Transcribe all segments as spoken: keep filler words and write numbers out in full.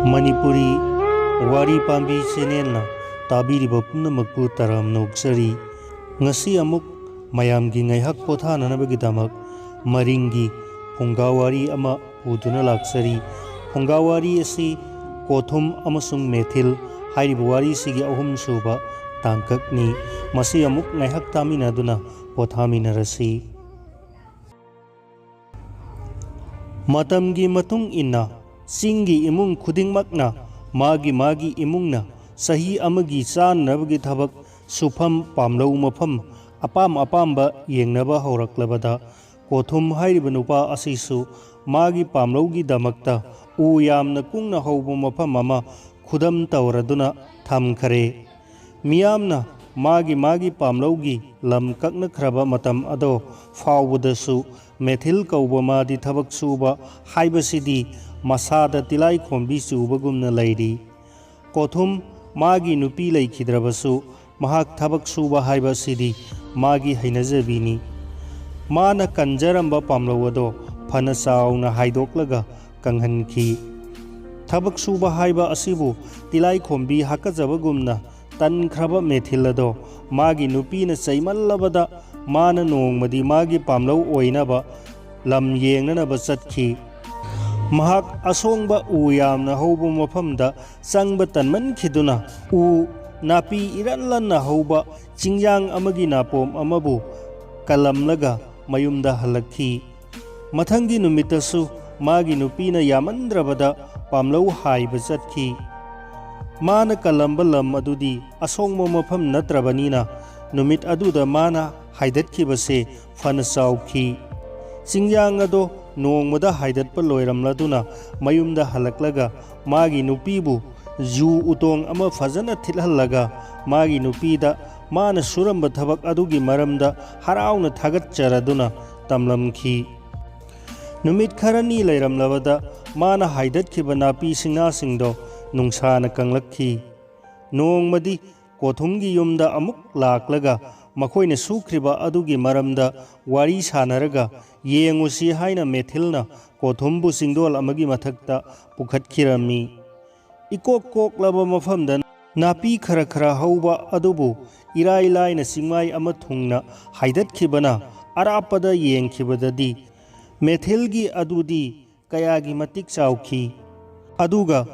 ꯃꯅꯤꯄꯨꯔꯤ ꯋꯥꯔꯤ ꯄꯥꯝꯕꯤ ꯆꯦꯅꯦꯜꯅ ꯇꯥꯕꯤꯔꯤꯕ ꯄꯨꯝꯅꯃꯛꯄꯨ ꯇꯔꯥꯝꯅ ꯑꯣꯛꯆꯔꯤ꯫ ꯉꯁꯤ ꯑꯃꯨꯛ ꯃꯌꯥꯝꯒꯤ ꯉꯥꯏꯍꯥꯛ ꯄꯣꯊꯥꯅꯅꯕꯒꯤꯗꯃꯛ ꯃꯔꯤꯡꯒꯤ ꯐꯨꯡꯒꯥ ꯋꯥꯔꯤ ꯑꯃ ꯄꯨꯗꯨꯅ ꯂꯥꯛꯆꯔꯤ꯫ ꯐꯨꯡꯒꯥ ꯋꯥꯔꯤ ꯑꯁꯤ ꯀꯣꯊꯨꯝ ꯑꯃꯁꯨꯡ ꯃꯦꯊꯤꯜ ꯍꯥꯏꯔꯤꯕ ꯋꯥꯔꯤꯁꯤꯒꯤ ꯑꯍꯨꯝꯁꯨꯕ ꯇꯥꯡꯀꯛꯅꯤ꯫ ꯃꯁꯤ ꯑꯃꯨꯛ ꯉꯥꯏꯍꯥꯛ ꯇꯥꯃꯤꯟꯅꯗꯨꯅ ꯄꯣꯊꯥꯃꯤꯟꯅꯔꯁꯤ꯫ ꯃꯇꯝꯒꯤ ꯃꯇꯨꯡ ꯏꯟꯅ ꯆꯤꯡꯒꯤ ꯏꯃꯨꯡ ꯈꯨꯗꯤꯡꯃꯛꯅ ꯃꯥꯒꯤ ꯃꯥꯒꯤ ꯏꯃꯨꯡꯅ ꯆꯍꯤ ꯑꯃꯒꯤ ꯆꯥꯅꯅꯕꯒꯤ ꯊꯕꯛ ꯁꯨꯐꯝ, ꯄꯥꯝꯂꯧ ꯃꯐꯝ, ꯑꯄꯥꯝ ꯑꯄꯥꯝꯕ ꯌꯦꯡꯅꯕ ꯍꯧꯔꯛꯂꯕꯗ, ꯀꯣꯊꯨꯝ ꯍꯥꯏꯔꯤꯕ ꯅꯨꯄꯥ ꯑꯁꯤꯁꯨ ꯃꯥꯒꯤ ꯄꯥꯝꯂꯧꯒꯤꯗꯃꯛꯇ ꯎ ꯌꯥꯝꯅ ꯀꯨꯡꯅ ꯍꯧꯕ ꯃꯐꯝ ꯑꯃ ꯈꯨꯗꯝ ꯇꯧꯔꯗꯨꯅ ꯊꯝꯈꯔꯦ꯫ ꯃꯤꯌꯥꯝꯅ ꯃꯥꯒꯤ ꯃꯥꯒꯤ ꯄꯥꯝꯂꯧꯒꯤ ꯂꯝ ꯀꯛꯅꯈ꯭ꯔꯕ ꯃꯇꯝ ꯑꯗꯣ ꯐꯥꯎꯕꯗꯁꯨ ꯃꯦꯊꯤꯜ ꯀꯧꯕ ꯃꯥꯗꯤ ꯊꯕꯛ ꯁꯨꯕ ꯍꯥꯏꯕꯁꯤꯗꯤ ꯃꯁꯥꯗ ꯇꯤꯂꯥꯏ ꯈꯣꯝꯕꯤ ꯆꯨꯕꯒꯨꯝꯅ ꯂꯩꯔꯤ꯫ ꯀꯣꯊꯨꯝ ꯃꯥꯒꯤ ꯅꯨꯄꯤ ꯂꯩꯈꯤꯗ꯭ꯔꯕꯁꯨ ꯃꯍꯥꯛ ꯊꯕꯛ ꯁꯨꯕ ꯍꯥꯏꯕꯁꯤꯗꯤ ꯃꯥꯒꯤ ꯍꯩꯅꯖꯕꯤꯅꯤ꯫ ꯃꯥꯅ ꯀꯟꯖꯔꯝꯕ ꯄꯥꯝꯂꯧ ꯑꯗꯣ ꯐꯅ ꯆꯥꯎꯅ ꯍꯥꯏꯗꯣꯛꯂꯒ ꯀꯪꯍꯟꯈꯤ꯫ ꯊꯕꯛ ꯁꯨꯕ ꯍꯥꯏꯕ ꯑꯁꯤꯕꯨ ꯇꯤꯂꯥꯏꯈꯣꯝꯕꯤ ꯍꯥꯀꯖꯕꯒꯨꯝꯅ ꯇꯟꯈ꯭ꯔꯕ ꯃꯦꯊꯤꯜ ꯑꯗꯣ ꯃꯥꯒꯤ ꯅꯨꯄꯤꯅ ꯆꯩꯃꯜꯂꯕꯗ ꯃꯥꯅ ꯅꯣꯡꯃꯗꯤ ꯃꯥꯒꯤ ꯄꯥꯝꯂꯧ ꯑꯣꯏꯅꯕ ꯂꯝ ꯌꯦꯡꯅꯅꯕ ꯆꯠꯈꯤ꯫ ꯃꯍꯥꯛ ꯑꯁꯣꯡꯕ ꯎ ꯌꯥꯝꯅ ꯍꯧꯕ ꯃꯐꯝꯗ ꯆꯪꯕ ꯇꯟꯃꯟꯈꯤꯗꯨꯅ ꯎ ꯅꯥꯄꯤ ꯏꯔꯟ ꯂꯟꯅ ꯍꯧꯕ ꯆꯤꯡꯌꯥꯡ ꯑꯃꯒꯤ ꯅꯥꯄꯣꯝ ꯑꯃꯕꯨ ꯀꯜꯂꯝꯂꯒ ꯃꯌꯨꯝꯗ ꯍꯜꯂꯛꯈꯤ꯫ ꯃꯊꯪꯒꯤ ꯅꯨꯃꯤꯠꯇꯁꯨ ꯃꯥꯒꯤ ꯅꯨꯄꯤꯅ ꯌꯥꯃꯟꯗ꯭ꯔꯕꯗ ꯄꯥꯝꯂꯧ ꯍꯥꯏꯕ ꯆꯠꯈꯤ꯫ ꯃꯥꯅ ꯀꯜꯂꯝꯕ ꯂꯝ ꯑꯗꯨꯗꯤ ꯑꯁꯣꯡꯕ ꯃꯐꯝ ꯅꯠꯇ꯭ꯔꯕꯅꯤꯅ ꯅꯨꯃꯤꯠ ꯑꯗꯨꯗ ꯃꯥꯅ ꯍꯥꯏꯗꯠꯈꯤꯕꯁꯦ ꯐꯅ ꯆꯥꯎꯈꯤ꯫ ꯆꯤꯡꯌꯥꯡ ꯑꯗꯣ ꯅꯣꯡꯃꯗ ꯍꯥꯏꯗꯠꯄ ꯂꯣꯏꯔꯝꯂꯗꯨꯅ ꯃꯌꯨꯝꯗ ꯍꯜꯂꯛꯂꯒ ꯃꯥꯒꯤ ꯅꯨꯄꯤꯕꯨ ꯖꯨ ꯎꯇꯣꯡ ꯑꯃ ꯐꯖꯅ ꯊꯤꯠꯍꯜꯂꯒ ꯃꯥꯒꯤ ꯅꯨꯄꯤꯗ ꯃꯥꯅ ꯁꯨꯔꯝꯕ ꯊꯕꯛ ꯑꯗꯨꯒꯤ ꯃꯔꯝꯗ ꯍꯔꯥꯎꯅ ꯊꯥꯒꯠꯆꯔꯗꯨꯅ ꯇꯝꯂꯝꯈꯤ꯫ ꯅꯨꯃꯤꯠ ꯈꯔꯅꯤ ꯂꯩꯔꯝꯂꯕꯗ ꯃꯥꯅ ꯍꯥꯏꯗꯠꯈꯤꯕ ꯅꯥꯄꯤ ꯁꯤꯡꯅꯥꯁꯤꯡꯗꯣ ꯅꯨꯡꯁꯥꯅ ꯀꯪꯂꯛꯈꯤ꯫ ꯅꯣꯡꯃꯗꯤ ꯀꯣꯊꯨꯝꯒꯤ ꯌꯨꯝꯗ ꯑꯃꯨꯛ ꯂꯥꯛꯂꯒ ꯃꯈꯣꯏꯅ ꯁꯨꯈ꯭ꯔꯤꯕ ꯑꯗꯨꯒꯤ ꯃꯔꯝꯗ ꯋꯥꯔꯤ ꯁꯥꯟꯅꯔꯒ ꯌꯦꯡꯉꯨꯁꯤ ꯍꯥꯏꯅ ꯃꯦꯊꯤꯜꯅ ꯀꯣꯊꯨꯝꯕꯨ ꯆꯤꯡꯗꯣꯜ ꯑꯃꯒꯤ ꯃꯊꯛꯇ ꯄꯨꯈꯠꯈꯤꯔꯝꯃꯤ꯫ ꯏꯀꯣꯛ ꯀꯣꯛꯂꯕ ꯃꯐꯝꯗ ꯅꯥꯄꯤ ꯈꯔ ꯈꯔ ꯍꯧꯕ ꯑꯗꯨꯕꯨ ꯏꯔꯥꯏ ꯂꯥꯏꯅ ꯆꯤꯡꯃꯥꯏ ꯑꯃ ꯊꯨꯡꯅ ꯍꯥꯏꯗꯠꯈꯤꯕꯅ ꯑꯔꯥꯞꯄꯗ ꯌꯦꯡꯈꯤꯕꯗꯗꯤ ꯃꯦꯊꯤꯜꯒꯤ ꯑꯗꯨꯗꯤ ꯀꯌꯥꯒꯤ ꯃꯇꯤꯛ ꯆꯥꯎꯈꯤ꯫ ꯑꯗꯨꯒ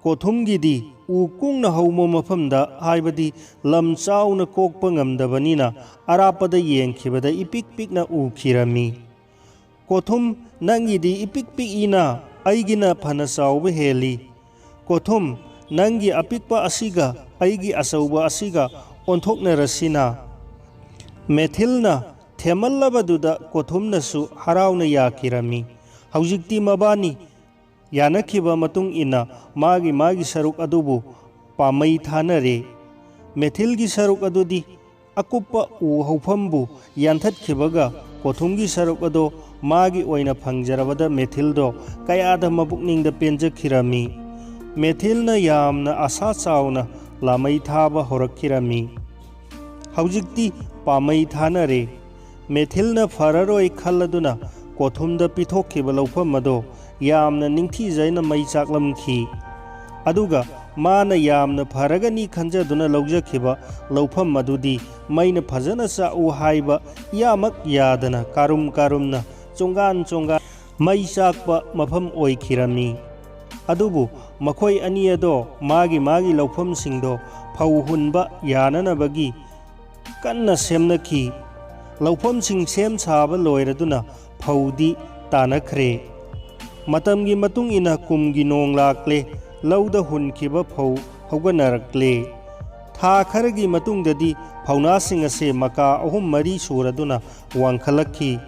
ꯀꯣꯊꯨꯝꯒꯤꯗꯤ ꯎ ꯀꯨꯡꯅ ꯍꯧꯕ ꯃꯐꯝꯗ, ꯍꯥꯏꯕꯗꯤ ꯂꯝ ꯆꯥꯎꯅ ꯀꯣꯛꯄ ꯉꯝꯗꯕꯅꯤꯅ, ꯑꯔꯥꯞꯄꯗ ꯌꯦꯡꯈꯤꯕꯗ ꯏꯄꯤꯛ ꯄꯤꯛꯅ ꯎꯈꯤꯔꯝꯃꯤ꯫ "ꯀꯣꯊꯨꯝ, ꯅꯪꯒꯤꯗꯤ ꯏꯄꯤꯛ ꯄꯤꯛꯏꯅ, ꯑꯩꯒꯤꯅ ꯐꯅ ꯆꯥꯎꯕ ꯍꯦꯜꯂꯤ꯫ ꯀꯣꯊꯨꯝ, ꯅꯪꯒꯤ ꯑꯄꯤꯛꯄ ꯑꯁꯤꯒ ꯑꯩꯒꯤ ꯑꯆꯧꯕ ꯑꯁꯤꯒ ꯑꯣꯟꯊꯣꯛꯅꯔꯁꯤꯅ꯫" ꯃꯦꯊꯤꯜꯅ ꯊꯦꯝꯃꯜꯂꯕꯗꯨꯗ ꯀꯣꯊꯨꯝꯅꯁꯨ ꯍꯔꯥꯎꯅ ꯌꯥꯈꯤꯔꯝꯃꯤ꯫ ꯍꯧꯖꯤꯛꯇꯤ ꯃꯕꯥꯅꯤ ꯌꯥꯅꯈꯤꯕ ꯃꯇꯨꯡ ꯏꯟꯅ ꯃꯥꯒꯤ ꯃꯥꯒꯤ ꯁꯔꯨꯛ ꯑꯗꯨꯕꯨ ꯄꯥꯝꯃꯩ ꯊꯥꯅꯔꯦ꯫ ꯃꯦꯊꯤꯜꯒꯤ ꯁꯔꯨꯛ ꯑꯗꯨꯗꯤ ꯑꯀꯨꯞꯄ ꯎ ꯍꯧꯐꯝꯕꯨ ꯌꯥꯟꯊꯠꯈꯤꯕꯒ, ꯀꯣꯊꯨꯝꯒꯤ ꯁꯔꯨꯛ ꯑꯗꯣ ꯃꯥꯒꯤ ꯑꯣꯏꯅ ꯐꯪꯖꯔꯕꯗ ꯃꯦꯊꯤꯜꯗꯣ ꯀꯌꯥꯗ ꯃꯄꯨꯛꯅꯤꯡꯗ ꯄꯦꯟꯖꯈꯤꯔꯝꯃꯤ꯫ ꯃꯦꯊꯤꯜꯅ ꯌꯥꯝꯅ ꯑꯁꯥ ꯆꯥꯎꯅ ꯂꯥꯃꯩ ꯊꯥꯕ ꯍꯧꯔꯛꯈꯤꯔꯝꯃꯤ꯫ ꯍꯧꯖꯤꯛꯇꯤ ꯄꯥꯝꯃꯩ ꯊꯥꯅꯔꯦ꯫ ꯃꯦꯊꯤꯜꯅ ꯐꯔꯔꯣꯏ ꯈꯜꯂꯗꯨꯅ ꯀꯣꯊꯨꯝꯗ ꯄꯤꯊꯣꯛꯈꯤꯕ ꯂꯧꯐꯝ ꯑꯗꯣ ꯌꯥꯝꯅ ꯅꯤꯡꯊꯤꯖꯅ ꯃꯩ ꯆꯥꯛꯂꯝꯈꯤ꯫ ꯑꯗꯨꯒ ꯃꯥꯅ ꯌꯥꯝꯅ ꯐꯔꯒꯅꯤ ꯈꯟꯖꯗꯨꯅ ꯂꯧꯖꯈꯤꯕ ꯂꯧꯐꯝ ꯑꯗꯨꯗꯤ ꯃꯩꯅ ꯐꯖꯅ ꯆꯥꯛꯎ ꯍꯥꯏꯕ ꯏꯌꯥꯃꯛ ꯌꯥꯗꯅ ꯀꯥꯔꯨꯝ ꯀꯥꯔꯨꯝꯅ ꯆꯣꯡꯒꯥꯟ ꯆꯣꯡꯒꯥꯟ ꯃꯩ ꯆꯥꯛꯄ ꯃꯐꯝ ꯑꯣꯏꯈꯤꯔꯝꯃꯤ꯫ ꯑꯗꯨꯕꯨ ꯃꯈꯣꯏ ꯑꯅꯤ ꯑꯗꯣ ꯃꯥꯒꯤ ꯃꯥꯒꯤ ꯂꯧꯐꯝꯁꯤꯡꯗꯣ ꯐꯧ ꯍꯨꯟꯕ ꯌꯥꯅꯅꯕꯒꯤ ꯀꯟꯅ ꯁꯦꯝꯅꯈꯤ꯫ ꯂꯧꯐꯝꯁꯤꯡ ꯁꯦꯝ ꯁꯥꯕ ꯂꯣꯏꯔꯗꯨꯅ ꯐꯧꯗꯤ ꯇꯥꯅꯈ꯭ꯔꯦ꯫ ꯃꯇꯝꯒꯤ ꯃꯇꯨꯡ ꯏꯟꯅ ꯀꯨꯝꯒꯤ ꯅꯣꯡ ꯂꯥꯛꯂꯦ, ꯂꯧꯗ ꯍꯨꯟꯈꯤꯕ ꯐꯧ ꯍꯧꯒꯠꯅꯔꯛꯂꯦ꯫ ꯊꯥ ꯈꯔꯒꯤ ꯃꯇꯨꯡꯗꯗꯤ ꯐꯧꯅꯥꯁꯤꯡ ꯑꯁꯦ ꯃꯀꯥ ꯑꯍꯨꯝ ꯃꯔꯤ ꯁꯨꯔꯗꯨꯅ ꯋꯥꯡꯈꯠꯂꯛꯈꯤ꯫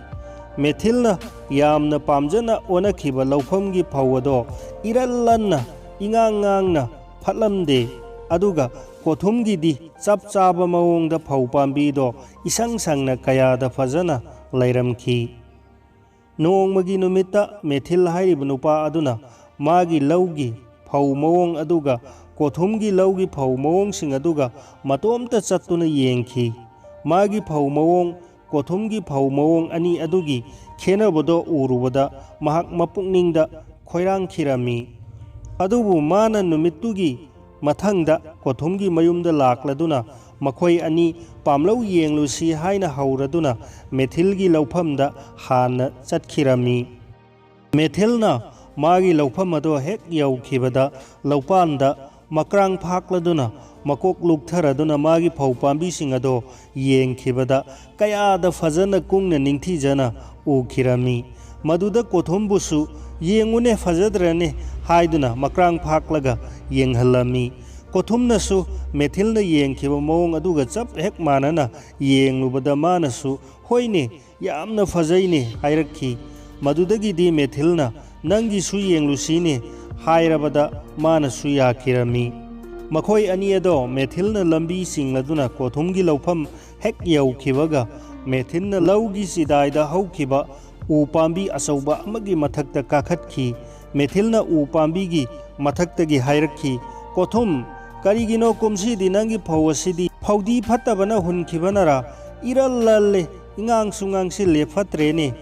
ꯃꯦꯊꯤꯜꯅ ꯌꯥꯝꯅ ꯄꯥꯝꯖꯅ ꯑꯣꯟꯅꯈꯤꯕ ꯂꯧꯐꯝꯒꯤ ꯐꯧ ꯑꯗꯣ ꯏꯔꯜ ꯂꯟꯅ ꯏꯉꯥꯡ ꯉꯥꯡꯅ ꯐꯠꯂꯝꯗꯦ꯫ ꯑꯗꯨꯒ ꯀꯣꯊꯨꯝꯒꯤꯗꯤ ꯆꯞ ꯆꯥꯕ ꯃꯑꯣꯡꯗ ꯐꯧ ꯄꯥꯝꯕꯤꯗꯣ ꯏꯁꯪ ꯁꯪꯅ ꯀꯌꯥꯗ ꯐꯖꯅ ꯂꯩꯔꯝꯈꯤ꯫ ꯅꯣꯡꯃꯒꯤ ꯅꯨꯃꯤꯠꯇ ꯃꯦꯊꯤꯜ ꯍꯥꯏꯔꯤꯕ ꯅꯨꯄꯥ ꯑꯗꯨꯅ ꯃꯥꯒꯤ ꯂꯧꯒꯤ ꯐꯧ ꯃꯑꯣꯡ ꯑꯗꯨꯒ ꯀꯣꯊꯨꯝꯒꯤ ꯂꯧꯒꯤ ꯐꯧ ꯃꯑꯣꯡꯁꯤꯡ ꯑꯗꯨꯒ ꯃꯇꯣꯝꯇ ꯆꯠꯇꯨꯅ ꯌꯦꯡꯈꯤ꯫ ꯃꯥꯒꯤ ꯐꯧ ꯃꯑꯣꯡ, ꯀꯣꯊꯨꯝꯒꯤ ꯐꯧ ꯃꯑꯣꯡ ꯑꯅꯤ ꯑꯗꯨꯒꯤ ꯈꯦꯟꯅꯕꯗꯣ ꯎꯔꯨꯕꯗ ꯃꯍꯥꯛ ꯃꯄꯨꯛꯅꯤꯡꯗ ꯈꯣꯏꯔꯥꯡꯈꯤꯔꯝꯃꯤ꯫ ꯑꯗꯨꯕꯨ ꯃꯥꯅ ꯅꯨꯃꯤꯠꯇꯨꯒꯤ ꯃꯊꯪꯗ ꯀꯣꯊꯨꯝꯒꯤ ꯃꯌꯨꯝꯗ ꯂꯥꯛꯂꯗꯨꯅ ꯃꯈꯣꯏ ꯑꯅꯤ ꯄꯥꯝꯂꯧ ꯌꯦꯡꯂꯨꯁꯤ ꯍꯥꯏꯅ ꯍꯧꯔꯗꯨꯅ ꯃꯦꯊꯤꯜꯒꯤ ꯂꯧꯐꯝꯗ ꯍꯥꯟꯅ ꯆꯠꯈꯤꯔꯝꯃꯤ꯫ ꯃꯦꯊꯤꯜꯅ ꯃꯥꯒꯤ ꯂꯧꯐꯝ ꯑꯗꯣ ꯍꯦꯛ ꯌꯧꯈꯤꯕꯗ ꯂꯧꯄꯥꯟꯗ ꯃꯀ꯭ꯔꯥꯡ ꯐꯥꯛꯂꯗꯨꯅ ꯃꯀꯣꯛ ꯂꯨꯛꯊꯔꯗꯨꯅ ꯃꯥꯒꯤ ꯐꯧ ꯄꯥꯝꯕꯤꯁꯤꯡ ꯑꯗꯣ ꯌꯦꯡꯈꯤꯕꯗ ꯀꯌꯥꯗ ꯐꯖꯅ ꯀꯨꯡꯅ ꯅꯤꯡꯊꯤꯖꯅ ꯎꯈꯤꯔꯝꯃꯤ꯫ ꯃꯗꯨꯗ ꯀꯣꯊꯨꯝꯕꯨꯁꯨ "ꯌꯦꯡꯉꯨꯅꯦ, ꯐꯖꯗ꯭ꯔꯅꯦ?" ꯍꯥꯏꯗꯨꯅ ꯃꯀ꯭ꯔꯥꯡ ꯐꯥꯛꯂꯒ ꯌꯦꯡꯍꯜꯂꯝꯃꯤ꯫ ꯀꯣꯊꯨꯝꯅꯁꯨ ꯃꯦꯊꯤꯜꯅ ꯌꯦꯡꯈꯤꯕ ꯃꯑꯣꯡ ꯑꯗꯨꯒ ꯆꯞ ꯍꯦꯛ ꯃꯥꯟꯅꯅ ꯌꯦꯡꯂꯨꯕꯗ ꯃꯥꯅꯁꯨ "ꯍꯣꯏꯅꯦ, ꯌꯥꯝꯅ ꯐꯖꯩꯅꯦ" ꯍꯥꯏꯔꯛꯈꯤ꯫ ꯃꯗꯨꯗꯒꯤꯗꯤ ꯃꯦꯊꯤꯜꯅ "ꯅꯪꯒꯤꯁꯨ ꯌꯦꯡꯂꯨꯁꯤꯅꯦ" ꯍꯥꯏꯔꯕꯗ ꯃꯥꯅꯁꯨ ꯌꯥꯈꯤꯔꯝꯃꯤ꯫ ꯃꯈꯣꯏ ꯑꯅꯤ ꯑꯗꯣ ꯃꯦꯊꯤꯜꯅ ꯂꯝꯕꯤ ꯆꯤꯡꯂꯗꯨꯅ ꯀꯣꯊꯨꯝꯒꯤ ꯂꯧꯐꯝ ꯍꯦꯛ ꯌꯧꯈꯤꯕꯒ ꯃꯦꯊꯤꯜꯅ ꯂꯧꯒꯤ ꯆꯤꯗꯥꯏꯗ ꯍꯧꯈꯤꯕ ꯎ ꯄꯥꯝꯕꯤ ꯑꯆꯧꯕ ꯑꯃꯒꯤ ꯃꯊꯛꯇ ꯀꯥꯈꯠꯈꯤ꯫ ꯃꯦꯊꯤꯜꯅ ꯎ ꯄꯥꯝꯕꯤꯒꯤ ꯃꯊꯛꯇꯒꯤ ꯍꯥꯏꯔꯛꯈꯤ, "ꯀꯣꯊꯨꯝ, ꯀꯔꯤꯒꯤꯅꯣ ꯀꯨꯝꯁꯤꯗꯤ ꯅꯪꯒꯤ ꯐꯧ ꯑꯁꯤꯗꯤ ꯐꯧꯗꯤ ꯐꯠꯇꯕꯅ ꯍꯨꯟꯈꯤꯕꯅꯔꯥ? ꯏꯔꯜ ꯂꯜꯂꯦ, ꯏꯉꯥꯡꯁꯨ ꯉꯥꯡꯁꯤꯜꯂꯦ, ꯐꯠꯇ꯭ꯔꯦꯅꯦ꯫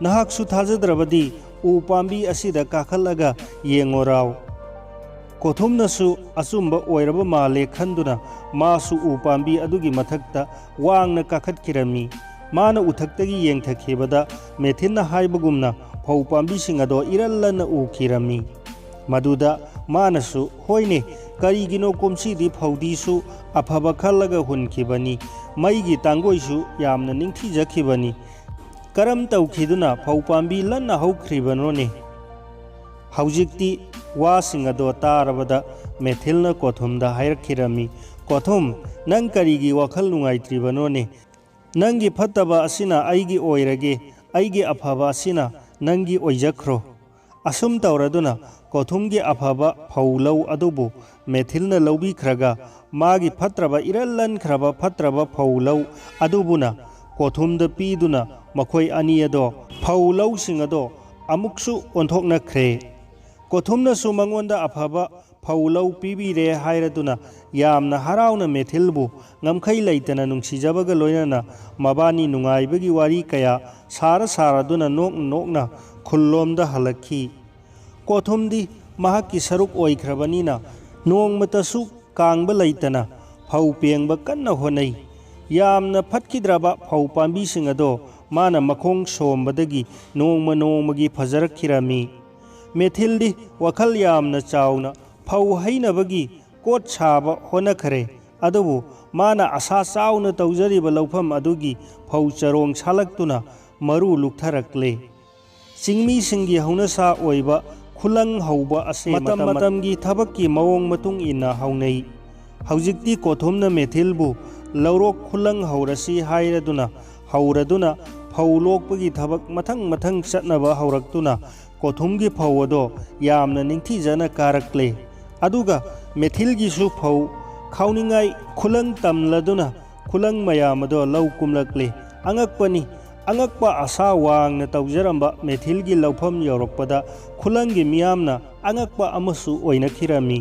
ꯅꯍꯥꯛꯁꯨ ꯊꯥꯖꯗ꯭ꯔꯕꯗꯤ ꯎ ꯄꯥꯝꯕꯤ ꯑꯁꯤꯗ ꯀꯥꯈꯠꯂꯒ ꯌꯦꯡꯉꯣꯔꯥꯎ"꯫ ꯀꯣꯊꯨꯝꯅꯁꯨ ꯑꯆꯨꯝꯕ ꯑꯣꯏꯔꯕ ꯃꯥꯜꯂꯦ ꯈꯟꯗꯨꯅ ꯃꯥꯁꯨ ꯎ ꯄꯥꯝꯕꯤ ꯑꯗꯨꯒꯤ ꯃꯊꯛꯇ ꯋꯥꯡꯅ ꯀꯥꯈꯠꯈꯤꯔꯝꯃꯤ꯫ ꯃꯥꯅ ꯎꯊꯛꯇꯒꯤ ꯌꯦꯡꯊꯈꯤꯕꯗ ꯃꯦꯊꯤꯟꯅ ꯍꯥꯏꯕꯒꯨꯝꯅ ꯐꯧ ꯄꯥꯝꯕꯤꯁꯤꯡ ꯑꯗꯣ ꯏꯔꯜ ꯂꯟꯅ ꯎꯈꯤꯔꯝꯃꯤ꯫ ꯃꯗꯨꯗ ꯃꯥꯅꯁꯨ, "ꯍꯣꯏꯅꯦ, ꯀꯔꯤꯒꯤꯅꯣ ꯀꯨꯝꯁꯤꯗꯤ ꯐꯧꯗꯤꯁꯨ ꯑꯐꯕ ꯈꯜꯂꯒ ꯍꯨꯟꯈꯤꯕꯅꯤ, ꯃꯩꯒꯤ ꯇꯥꯡꯒꯣꯏꯁꯨ ꯌꯥꯝꯅ ꯅꯤꯡꯊꯤꯖꯈꯤꯕꯅꯤ꯫ ꯀꯔꯝ ꯇꯧꯈꯤꯗꯨꯅ ꯐꯧ ꯄꯥꯝꯕꯤ ꯂꯟꯅ ꯍꯧꯈ꯭ꯔꯤꯕꯅꯣꯅꯦ?" ꯍꯧꯖꯤꯛꯇꯤ ꯋꯥꯁꯤꯡ ꯑꯗꯣ ꯇꯥꯔꯕꯗ ꯃꯦꯊꯤꯜꯅ ꯀꯣꯊꯨꯝꯗ ꯍꯥꯏꯔꯛꯈꯤꯔꯝꯃꯤ, "ꯀꯣꯊꯨꯝ, ꯅꯪ ꯀꯔꯤꯒꯤ ꯋꯥꯈꯜ ꯅꯨꯡꯉꯥꯏꯇ꯭ꯔꯤꯕꯅꯣꯅꯦ? ꯅꯪꯒꯤ ꯐꯠꯇꯕ ꯑꯁꯤꯅ ꯑꯩꯒꯤ ꯑꯣꯏꯔꯒꯦ, ꯑꯩꯒꯤ ꯑꯐꯕ ꯑꯁꯤꯅ ꯅꯪꯒꯤ ꯑꯣꯏꯖꯈ꯭ꯔꯣ"꯫ ꯑꯁꯨꯝ ꯇꯧꯔꯗꯨꯅ ꯀꯣꯊꯨꯝꯒꯤ ꯑꯐꯕ ꯐꯧ ꯂꯧ ꯑꯗꯨꯕꯨ ꯃꯦꯊꯤꯜꯅ ꯂꯧꯕꯤꯈ꯭ꯔꯒ ꯃꯥꯒꯤ ꯐꯠꯇ꯭ꯔꯕ, ꯏꯔꯜ ꯂꯟꯈ꯭ꯔꯕ ꯐꯠꯇ꯭ꯔꯕ ꯐꯧ ꯂꯧ ꯑꯗꯨꯕꯨꯅ ꯀꯣꯊꯨꯝꯗ ꯄꯤꯗꯨꯅ ꯃꯈꯣꯏ ꯑꯅꯤ ꯑꯗꯣ ꯐꯧ ꯂꯧꯁꯤꯡ ꯑꯗꯣ ꯑꯃꯨꯛꯁꯨ ꯑꯣꯟꯊꯣꯛꯅꯈ꯭ꯔꯦ꯫ ꯀꯣꯊꯨꯝꯅꯁꯨ ꯃꯉꯣꯟꯗ ꯑꯐꯕ ꯐꯧ ꯂꯧ ꯄꯤꯕꯤꯔꯦ ꯍꯥꯏꯔꯗꯨꯅ ꯌꯥꯝꯅ ꯍꯔꯥꯎꯅ ꯃꯦꯊꯤꯜꯕꯨ ꯉꯝꯈꯩ ꯂꯩꯇꯅ ꯅꯨꯡꯁꯤꯖꯕꯒ ꯂꯣꯏꯅꯅ ꯃꯕꯥꯅꯤ ꯅꯨꯡꯉꯥꯏꯕꯒꯤ ꯋꯥꯔꯤ ꯀꯌꯥ ꯁꯥꯔ ꯁꯥꯔꯗꯨꯅ ꯅꯣꯛꯅ ꯅꯣꯛꯅ ꯈꯨꯜꯂꯣꯝꯗ ꯍꯜꯂꯛꯈꯤ꯫ ꯀꯣꯊꯨꯝꯗꯤ ꯃꯍꯥꯛꯀꯤ ꯁꯔꯨꯛ ꯑꯣꯏꯈ꯭ꯔꯕꯅꯤꯅ ꯅꯣꯡꯃꯇꯁꯨ ꯀꯥꯡꯕ ꯂꯩꯇꯅ ꯐꯧ ꯄꯦꯡꯕ ꯀꯟꯅ ꯍꯣꯠꯅꯩ꯫ ꯌꯥꯝꯅ ꯐꯠꯈꯤꯗ꯭ꯔꯕ ꯐꯧ ꯄꯥꯝꯕꯤꯁꯤꯡ ꯑꯗꯣ ꯃꯥꯅ ꯃꯈꯣꯡ ꯁꯣꯝꯕꯗꯒꯤ ꯅꯣꯡꯃ ꯅꯣꯡꯃꯒꯤ ꯐꯖꯔꯛꯈꯤꯔꯝꯃꯤ꯫ ꯃꯦꯊꯤꯜꯗꯤ ꯋꯥꯈꯜ ꯌꯥꯝꯅ ꯆꯥꯎꯅ ꯐꯧ ꯍꯩꯅꯕꯒꯤ ꯀꯣꯠ ꯁꯥꯕ ꯍꯣꯠꯅꯈꯔꯦ꯫ ꯑꯗꯨꯕꯨ ꯃꯥꯅ ꯑꯁꯥ ꯆꯥꯎꯅ ꯇꯧꯖꯔꯤꯕ ꯂꯧꯐꯝ ꯑꯗꯨꯒꯤ ꯐꯧ ꯆꯔꯣꯡ ꯁꯥꯠꯂꯛꯇꯨꯅ ꯃꯔꯨ ꯂꯨꯛꯊꯔꯛꯂꯦ꯫ ꯆꯤꯡꯃꯤꯁꯤꯡꯒꯤ ꯍꯧꯅꯁꯥ ꯑꯣꯏꯕ ꯈꯨꯂꯪ ꯍꯧꯕ ꯑꯁꯤ ꯃꯇꯝ ꯃꯇꯝꯒꯤ ꯊꯕꯛꯀꯤ ꯃꯑꯣꯡ ꯃꯇꯨꯡ ꯏꯟꯅ ꯍꯧꯅꯩ꯫ ꯍꯧꯖꯤꯛꯇꯤ ꯀꯣꯊꯨꯝꯅ ꯃꯦꯊꯤꯜꯕꯨ ꯂꯧꯔꯣꯛ ꯈꯨꯂꯪ ꯍꯧꯔꯁꯤ ꯍꯥꯏꯔꯗꯨꯅ ꯍꯧꯔꯗꯨꯅ ꯐꯧ ꯂꯣꯛꯄꯒꯤ ꯊꯕꯛ ꯃꯊꯪ ꯃꯊꯪ ꯆꯠꯅꯕ ꯍꯧꯔꯛꯇꯨꯅ ꯀꯣꯊꯨꯝꯒꯤ ꯐꯧ ꯑꯗꯣ ꯌꯥꯝꯅ ꯅꯤꯡꯊꯤꯖꯅ ꯀꯥꯔꯛꯂꯦ꯫ ꯑꯗꯨꯒ ꯃꯦꯊꯤꯜꯒꯤꯁꯨ ꯐꯧ ꯈꯥꯎꯅꯤꯡꯉꯥꯏ ꯈꯨꯂꯪ ꯇꯝꯂꯗꯨꯅ ꯈꯨꯂꯪ ꯃꯌꯥꯝ ꯑꯗꯣ ꯂꯧ ꯀꯨꯝꯂꯛꯂꯦ꯫ ꯑꯉꯛꯄꯅꯤ, ꯑꯉꯛꯄ ꯑꯁꯥ ꯋꯥꯡꯅ ꯇꯧꯖꯔꯝꯕ ꯃꯦꯊꯤꯜꯒꯤ ꯂꯧꯐꯝ ꯌꯧꯔꯛꯄꯗ ꯈꯨꯂꯪꯒꯤ ꯃꯤꯌꯥꯝꯅ ꯑꯉꯛꯄ ꯑꯃꯁꯨ ꯑꯣꯏꯅꯈꯤꯔꯝꯃꯤ꯫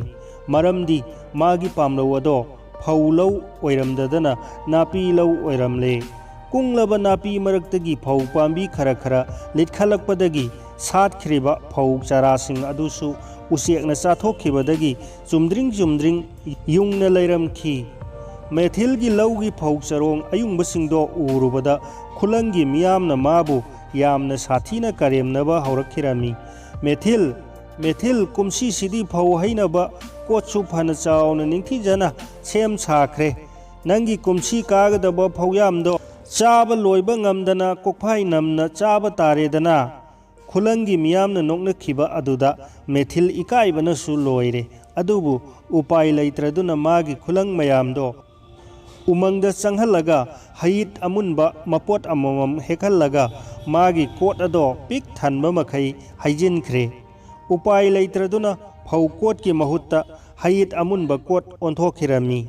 ꯃꯔꯝꯗꯤ ꯃꯥꯒꯤ ꯄꯥꯝꯂꯧ ꯑꯗꯣ ꯐꯧ ꯂꯧ ꯑꯣꯏꯔꯝꯗꯗꯅ ꯅꯥꯄꯤ ꯂꯧ ꯑꯣꯏꯔꯝꯂꯦ꯫ ꯀꯨꯡꯂꯕ ꯅꯥꯄꯤ ꯃꯔꯛꯇꯒꯤ ꯐꯧ ꯄꯥꯝꯕꯤ ꯈꯔ ꯈꯔ ꯂꯤꯠꯈꯠꯂꯛꯄꯗꯒꯤ ꯁꯥꯠꯈ꯭ꯔꯤꯕ ꯐꯧ ꯆꯥꯔꯥꯁꯤꯡ ꯑꯗꯨꯁꯨ ꯎꯆꯦꯛꯅ ꯆꯥꯊꯣꯛꯈꯤꯕꯗꯒꯤ ꯆꯨꯝꯗ꯭ꯔꯤꯡ ꯆꯨꯝꯗ꯭ꯔꯤꯡ ꯌꯨꯡꯅ ꯂꯩꯔꯝꯈꯤ꯫ ꯃꯦꯊꯤꯜꯒꯤ ꯂꯧꯒꯤ ꯐꯧ ꯆꯔꯣꯡ ꯑꯌꯨꯡꯕꯁꯤꯡꯗꯣ ꯎꯔꯨꯕꯗ ꯈꯨꯂꯪꯒꯤ ꯃꯤꯌꯥꯝꯅ ꯃꯥꯕꯨ ꯌꯥꯝꯅ ꯁꯥꯊꯤꯅ ꯀꯔꯦꯝꯅꯕ ꯍꯧꯔꯛꯈꯤꯔꯝꯃꯤ꯫ "ꯃꯦꯊꯤꯜ, ꯃꯦꯊꯤꯜ, ꯀꯨꯝꯁꯤꯁꯤꯗꯤ ꯐꯧ ꯍꯩꯅꯕ ꯀꯣꯠꯁꯨ ꯐꯅ ꯆꯥꯎꯅ ꯅꯤꯡꯊꯤꯖꯅ ꯁꯦꯝ ꯁꯥꯈ꯭ꯔꯦ꯫ ꯅꯪꯒꯤ ꯀꯨꯝꯁꯤ ꯀꯥꯒꯗꯕ ꯐꯧꯌꯥꯝꯗꯣ ꯆꯥꯕ ꯂꯣꯏꯕ ꯉꯝꯗꯅ ꯀꯣꯛꯐꯥꯏ ꯅꯝꯅ ꯆꯥꯕ ꯇꯥꯔꯦꯗꯅ"꯫ ꯈꯨꯂꯪꯒꯤ ꯃꯤꯌꯥꯝꯅ ꯅꯣꯛꯅꯈꯤꯕ ꯑꯗꯨꯗ ꯃꯦꯊꯤꯜ ꯏꯀꯥꯏꯕꯅꯁꯨ ꯂꯣꯏꯔꯦ꯫ ꯑꯗꯨꯕꯨ ꯎꯄꯥꯏ ꯂꯩꯇ꯭ꯔꯗꯨꯅ ꯃꯥꯒꯤ ꯈꯨꯂꯪ ꯃꯌꯥꯝꯗꯣ ꯎꯃꯪꯗ ꯆꯪꯍꯜꯂꯒ ꯍꯌꯤꯠ ꯑꯃꯨꯟꯕ ꯃꯄꯣꯠ ꯑꯃꯃꯝ ꯍꯦꯛꯍꯜꯂꯒ ꯃꯥꯒꯤ ꯀꯣꯠ ꯑꯗꯣ ꯄꯤꯛ ꯊꯟꯕ ꯃꯈꯩ ꯍꯩꯖꯤꯟꯈ꯭ꯔꯦ꯫ ꯎꯄꯥꯏ ꯂꯩꯇ꯭ꯔꯗꯨꯅ ꯐꯧ ꯀꯣꯠꯀꯤ ꯃꯍꯨꯠꯇ ꯍꯌꯤꯠ ꯑꯃꯨꯟꯕ ꯀꯣꯠ ꯑꯣꯟꯊꯣꯛꯈꯤꯔꯝꯃꯤ꯫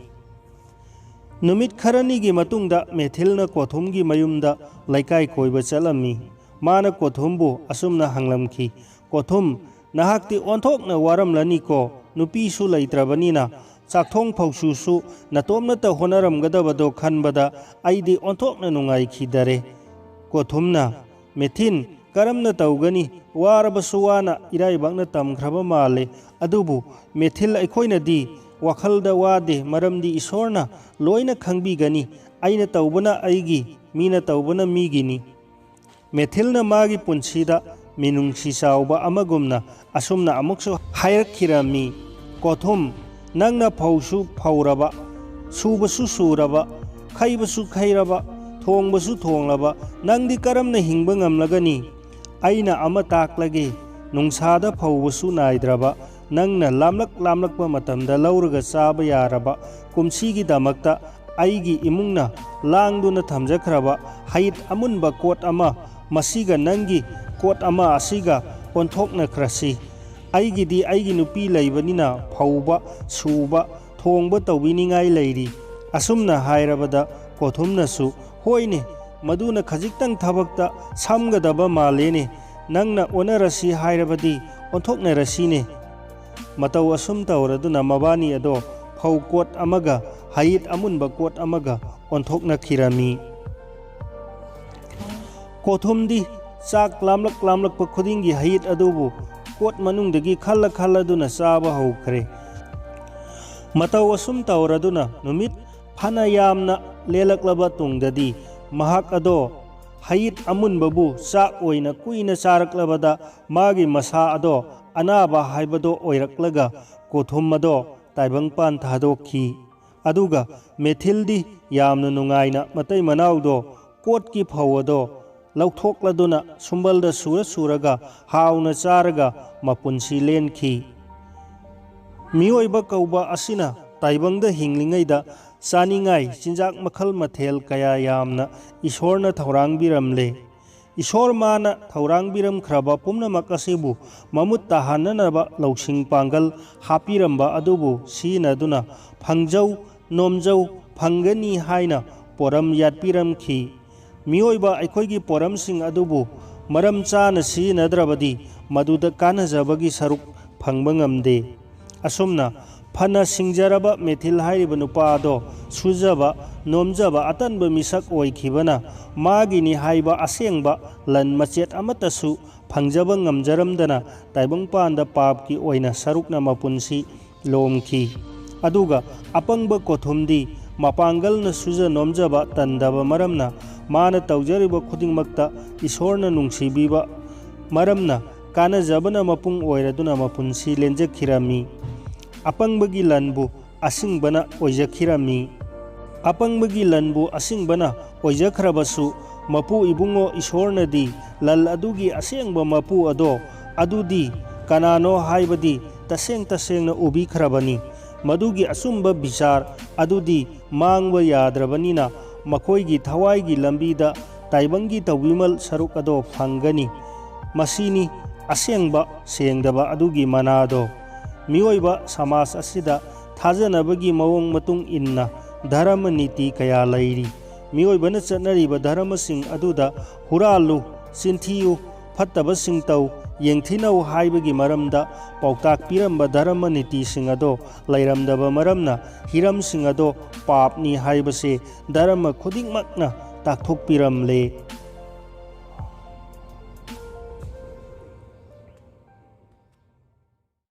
ꯅꯨꯃꯤꯠ ꯈꯔꯅꯤꯒꯤ ꯃꯇꯨꯡꯗ ꯃꯦꯊꯤꯜꯅ ꯀꯣꯊꯨꯝꯒꯤ ꯃꯌꯨꯝꯗ ꯂꯩꯀꯥꯏ ꯀꯣꯏꯕ ꯆꯠꯂꯝꯃꯤ꯫ ꯃꯥꯅ ꯀꯣꯊꯨꯝꯕꯨ ꯑꯁꯨꯝꯅ ꯍꯪꯂꯝꯈꯤ, "ꯀꯣꯊꯨꯝ, ꯅꯍꯥꯛꯇꯤ ꯑꯣꯟꯊꯣꯛꯅ ꯋꯥꯔꯝꯂꯅꯤꯀꯣ, ꯅꯨꯄꯤꯁꯨ ꯂꯩꯇ꯭ꯔꯕꯅꯤꯅ꯫ ꯆꯥꯛꯊꯣꯡ ꯐꯧꯁꯨꯁꯨ ꯅꯇꯣꯝꯅꯇ ꯍꯣꯠꯅꯔꯝꯒꯗꯕꯗꯣ ꯈꯟꯕꯗ ꯑꯩꯗꯤ ꯑꯣꯟꯊꯣꯛꯅ ꯅꯨꯡꯉꯥꯏꯈꯤꯗꯔꯦ"꯫ ꯀꯣꯊꯨꯝꯅ, "ꯃꯦꯊꯤꯟ, ꯀꯔꯝꯅ ꯇꯧꯒꯅꯤ? ꯋꯥꯔꯕꯁꯨ ꯋꯥꯅ ꯏꯔꯥꯏꯕꯥꯛꯅ ꯇꯝꯈ꯭ꯔꯕ ꯃꯥꯜꯂꯦ꯫ ꯑꯗꯨꯕꯨ ꯃꯦꯊꯤꯜ, ꯑꯩꯈꯣꯏꯅꯗꯤ ꯋꯥꯈꯜꯗ ꯋꯥꯗꯦ, ꯃꯔꯝꯗꯤ ꯏꯁꯣꯔꯅ ꯂꯣꯏꯅ ꯈꯪꯕꯤꯒꯅꯤ꯫ ꯑꯩꯅ ꯇꯧꯕꯅ ꯑꯩꯒꯤ, ꯃꯤꯅ ꯇꯧꯕꯅ ꯃꯤꯒꯤꯅꯤ꯫ ꯃꯦꯊꯤꯜꯅ ꯃꯥꯒꯤ ꯄꯨꯟꯁꯤꯗ ꯃꯤꯅꯨꯡꯁꯤ ꯆꯥꯎꯕ ꯑꯃꯒꯨꯝꯅ ꯑꯁꯨꯝꯅ ꯑꯃꯨꯛꯁꯨ ꯍꯥꯏꯔꯛꯈꯤꯔꯝꯃꯤ, "ꯀꯣꯊꯨꯝ, ꯅꯪꯅ ꯐꯧꯁꯨ ꯐꯧꯔꯕ, ꯁꯨꯕꯁꯨ ꯁꯨꯔꯕ, ꯈꯩꯕꯁꯨ ꯈꯩꯔꯕ, ꯊꯣꯡꯕꯁꯨ ꯊꯣꯡꯂꯕ, ꯅꯪꯗꯤ ꯀꯔꯝꯅ ꯍꯤꯡꯕ ꯉꯝꯂꯒꯅꯤ? ꯑꯩꯅ ꯑꯃ ꯇꯥꯛꯂꯒꯦ, ꯅꯨꯡꯁꯥꯗ ꯐꯧꯕꯁꯨ ꯅꯥꯏꯗ꯭ꯔꯕ, ꯅꯪꯅ ꯂꯥꯝꯂꯛ ꯂꯥꯝꯂꯛꯄ ꯃꯇꯝꯗ ꯂꯧꯔꯒ ꯆꯥꯕ ꯌꯥꯔꯕ, ꯀꯨꯝꯁꯤꯒꯤꯗꯃꯛꯇ ꯑꯩꯒꯤ ꯏꯃꯨꯡꯅ ꯂꯥꯡꯗꯨꯅ ꯊꯝꯖꯈ꯭ꯔꯕ ꯍꯩꯠ ꯑꯃꯨꯟꯕ ꯀꯣꯠ ꯑꯃ, ꯃꯁꯤꯒ ꯅꯪꯒꯤ ꯀꯣꯠ ꯑꯃ ꯑꯁꯤꯒ ꯑꯣꯟꯊꯣꯛꯅꯈ꯭ꯔꯁꯤ꯫ ꯑꯩꯒꯤꯗꯤ ꯑꯩꯒꯤ ꯅꯨꯄꯤ ꯂꯩꯕꯅꯤꯅ ꯐꯧꯕ, ꯁꯨꯕ, ꯊꯣꯡꯕ ꯇꯧꯕꯤꯅꯤꯡꯉꯥꯏ ꯂꯩꯔꯤ꯫" ꯑꯁꯨꯝꯅ ꯍꯥꯏꯔꯕꯗ ꯀꯣꯊꯨꯝꯅꯁꯨ, "ꯍꯣꯏꯅꯦ, ꯃꯗꯨꯅ ꯈꯖꯤꯛꯇꯪ ꯊꯕꯛꯇ ꯁꯝꯒꯗꯕ ꯃꯥꯜꯂꯦꯅꯦ꯫ ꯅꯪꯅ ꯑꯣꯟꯅꯔꯁꯤ ꯍꯥꯏꯔꯕꯗꯤ ꯑꯣꯟꯊꯣꯛꯅꯔꯁꯤꯅꯦ꯫" ꯃꯇꯧ ꯑꯁꯨꯝ ꯇꯧꯔꯗꯨꯅ ꯃꯕꯥꯅꯤ ꯑꯗꯣ ꯐꯧ ꯀꯣꯠ ꯑꯃꯒ ꯍꯌꯤꯠ ꯑꯃꯨꯟꯕ ꯀꯣꯠ ꯑꯃꯒ ꯑꯣꯟꯊꯣꯛꯅꯈꯤꯔꯝꯃꯤ꯫ ꯀꯣꯊꯨꯝꯗꯤ ꯆꯥꯛ ꯂꯥꯝꯂꯛ ꯂꯥꯝꯂꯛꯄ ꯈꯨꯗꯤꯡꯒꯤ ꯍꯌꯤꯠ ꯑꯗꯨꯕꯨ ꯀꯣꯠ ꯃꯅꯨꯡꯗꯒꯤ ꯈꯜꯂ ꯈꯜꯂꯗꯨꯅ ꯆꯥꯕ ꯍꯧꯈ꯭ꯔꯦ꯫ ꯃꯇꯧ ꯑꯁꯨꯝ ꯇꯧꯔꯗꯨꯅ ꯅꯨꯃꯤꯠ ꯐꯅ ꯌꯥꯝꯅ ꯂꯦꯜꯂꯛꯂꯕ ꯇꯨꯡꯗꯗꯤ ꯃꯍꯥꯛ ꯑꯗꯣ ꯍꯌꯤꯠ ꯑꯃꯨꯟꯕꯕꯨ ꯆꯥꯛ ꯑꯣꯏꯅ ꯀꯨꯏꯅ ꯆꯥꯔꯛꯂꯕꯗ ꯃꯥꯒꯤ ꯃꯁꯥ ꯑꯗꯣ ꯑꯅꯥꯕ ꯍꯥꯏꯕꯗꯣ ꯑꯣꯏꯔꯛꯂꯒ ꯀꯣꯊꯨꯝ ꯑꯗꯣ ꯇꯥꯏꯕꯪꯄꯥꯟ ꯊꯥꯗꯣꯛꯈꯤ꯫ ꯑꯗꯨꯒ ꯃꯦꯊꯤꯜꯗꯤ ꯌꯥꯝꯅ ꯅꯨꯡꯉꯥꯏꯅ ꯃꯇꯩ ꯃꯅꯥꯎꯗꯣ ꯀꯣꯠꯀꯤ ꯐꯧ ꯑꯗꯣ ꯂꯧꯊꯣꯛꯂꯗꯨꯅ ꯁꯨꯝꯕꯜꯗ ꯁꯨꯔ ꯁꯨꯔꯒ ꯍꯥꯎꯅ ꯆꯥꯔꯒ ꯃꯄꯨꯟꯁꯤ ꯂꯦꯟꯈꯤ꯫ ꯃꯤꯑꯣꯏꯕ ꯀꯧꯕ ꯑꯁꯤꯅ ꯇꯥꯏꯕꯪꯗ ꯍꯤꯡꯂꯤꯉꯩꯗ ꯆꯥꯅꯤꯡꯉꯥꯏ ꯆꯤꯟꯖꯥꯛ ꯃꯈꯜ ꯃꯊꯦꯜ ꯀꯌꯥ ꯌꯥꯝꯅ ꯏꯁꯣꯔꯅ ꯊꯧꯔꯥꯡꯕꯤꯔꯝꯂꯦ꯫ ꯏꯁꯣꯔ ꯃꯥꯅ ꯊꯧꯔꯥꯡꯕꯤꯔꯝꯈ꯭ꯔꯕ ꯄꯨꯝꯅꯃꯛ ꯑꯁꯤꯕꯨ ꯃꯃꯨꯠ ꯇꯥꯍꯟꯅꯅꯕ ꯂꯧꯁꯤꯡ ꯄꯥꯡꯒꯜ ꯍꯥꯞꯄꯤꯔꯝꯕ ꯑꯗꯨꯕꯨ ꯁꯤꯖꯤꯟꯅꯗꯨꯅ ꯐꯪꯖꯧ ꯅꯣꯝꯖꯧ ꯐꯪꯒꯅꯤ ꯍꯥꯏꯅ ꯄꯣꯔꯝ ꯌꯥꯠꯄꯤꯔꯝꯈꯤ꯫ ꯃꯤꯑꯣꯏꯕ ꯑꯩꯈꯣꯏꯒꯤ ꯄꯣꯔꯝꯁꯤꯡ ꯑꯗꯨꯕꯨ ꯃꯔꯝ ꯆꯥꯅ ꯁꯤꯖꯤꯟꯅꯗ꯭ꯔꯕꯗꯤ ꯃꯗꯨꯗ ꯀꯥꯟꯅꯖꯕꯒꯤ ꯁꯔꯨꯛ ꯐꯪꯕ ꯉꯝꯗꯦ꯫ ꯑꯁꯨꯝꯅ ꯐꯅ ꯁꯤꯡꯖꯔꯕ ꯃꯦꯊꯤꯜ ꯍꯥꯏꯔꯤꯕ ꯅꯨꯄꯥ ꯑꯗꯣ ꯁꯨꯖꯕ ꯅꯣꯝꯖꯕ ꯑꯇꯟꯕ ꯃꯤꯁꯛ ꯑꯣꯏꯈꯤꯕꯅ, ꯃꯥꯒꯤꯅꯤ ꯍꯥꯏꯕ ꯑꯁꯦꯡꯕ ꯂꯟ ꯃꯆꯦꯠ ꯑꯃꯠꯇꯁꯨ ꯐꯪꯖꯕ ꯉꯝꯖꯔꯝꯗꯅ, ꯇꯥꯏꯕꯪꯄꯥꯟꯗ ꯄꯥꯞꯀꯤ ꯑꯣꯏꯅ ꯁꯔꯨꯛꯅ ꯃꯄꯨꯟꯁꯤ ꯂꯣꯝꯈꯤ꯫ ꯑꯗꯨꯒ ꯑꯄꯪꯕ ꯀꯣꯊꯨꯝꯗꯤ ꯃꯄꯥꯡꯒꯜꯅ ꯁꯨꯖ ꯅꯣꯝꯖꯕ ꯇꯟꯗꯕ ꯃꯔꯝꯅ, ꯃꯥꯅ ꯇꯧꯖꯔꯤꯕ ꯈꯨꯗꯤꯡꯃꯛꯇ ꯏꯁꯣꯔꯅ ꯅꯨꯡꯁꯤꯕꯤꯕ ꯃꯔꯝꯅ, ꯀꯥꯟꯅꯖꯕꯅ ꯃꯄꯨꯡ ꯑꯣꯏꯔꯗꯨꯅ ꯃꯄꯨꯟꯁꯤ ꯂꯦꯟꯖꯈꯤꯔꯝꯃꯤ꯫ ꯑꯄꯪꯕꯒꯤ ꯂꯟꯕꯨ ꯑꯁꯤꯡꯕꯅ ꯑꯣꯏꯖꯈꯤꯔꯝꯃꯤ꯫ ꯑꯄꯪꯕꯒꯤ ꯂꯟꯕꯨ ꯑꯁꯤꯡꯕꯅ ꯑꯣꯏꯖꯈ꯭ꯔꯕꯁꯨ, ꯃꯄꯨ ꯏꯕꯨꯡꯉꯣ ꯏꯁꯣꯔꯅꯗꯤ ꯂꯟ ꯑꯗꯨꯒꯤ ꯑꯁꯦꯡꯕ ꯃꯄꯨ ꯑꯗꯣ, ꯑꯗꯨꯗꯤ ꯀꯅꯥꯅꯣ ꯍꯥꯏꯕꯗꯤ ꯇꯁꯦꯡ ꯇꯁꯦꯡꯅ ꯎꯕꯤꯈ꯭ꯔꯕꯅꯤ꯫ ꯃꯗꯨꯒꯤ ꯑꯆꯨꯝꯕ ꯕꯤꯆꯥꯔ ꯑꯗꯨꯗꯤ ꯃꯥꯡꯕ ꯌꯥꯗ꯭ꯔꯕꯅꯤꯅ, ꯃꯈꯣꯏꯒꯤ ꯊꯋꯥꯏꯒꯤ ꯂꯝꯕꯤꯗ ꯇꯥꯏꯕꯪꯒꯤ ꯇꯧꯕꯤꯃꯜ ꯁꯔꯨꯛ ꯑꯗꯣ ꯐꯪꯒꯅꯤ꯫ ꯃꯁꯤꯅꯤ ꯑꯁꯦꯡꯕ ꯁꯦꯡꯗꯕ ꯑꯗꯨꯒꯤ ꯃꯅꯥꯗꯣ꯫ ꯃꯤꯑꯣꯏꯕ ꯁꯃꯥꯖ ꯑꯁꯤꯗ ꯊꯥꯖꯅꯕꯒꯤ ꯃꯑꯣꯡ ꯃꯇꯨꯡ ꯏꯟꯅ ꯙꯔꯃ ꯅꯤꯇꯤ ꯀꯌꯥ ꯂꯩꯔꯤ꯫ ꯃꯤꯑꯣꯏꯕꯅ ꯆꯠꯅꯔꯤꯕ ꯙꯔꯃꯁꯤꯡ ꯑꯗꯨꯗ ꯍꯨꯔꯥꯜꯂꯨ, ꯆꯤꯟꯊꯤꯌꯨ, ꯐꯠꯇꯕꯁꯤꯡ ꯇꯧ, ꯌꯦꯡꯊꯤꯅꯧ ꯍꯥꯏꯕꯒꯤ ꯃꯔꯝꯗ ꯄꯥꯎꯇꯥꯛ ꯄꯤꯔꯝꯕ ꯙꯔꯃ ꯅꯤꯇꯤꯁꯤꯡ ꯑꯗꯣ ꯂꯩꯔꯝꯗꯕ ꯃꯔꯝꯅ, ꯍꯤꯔꯝꯁꯤꯡ ꯑꯗꯣ ꯄꯥꯞꯅꯤ ꯍꯥꯏꯕꯁꯦ ꯙꯔꯃ ꯈꯨꯗꯤꯡꯃꯛꯅ ꯇꯥꯛꯊꯣꯛꯄꯤꯔꯝꯂꯦ꯫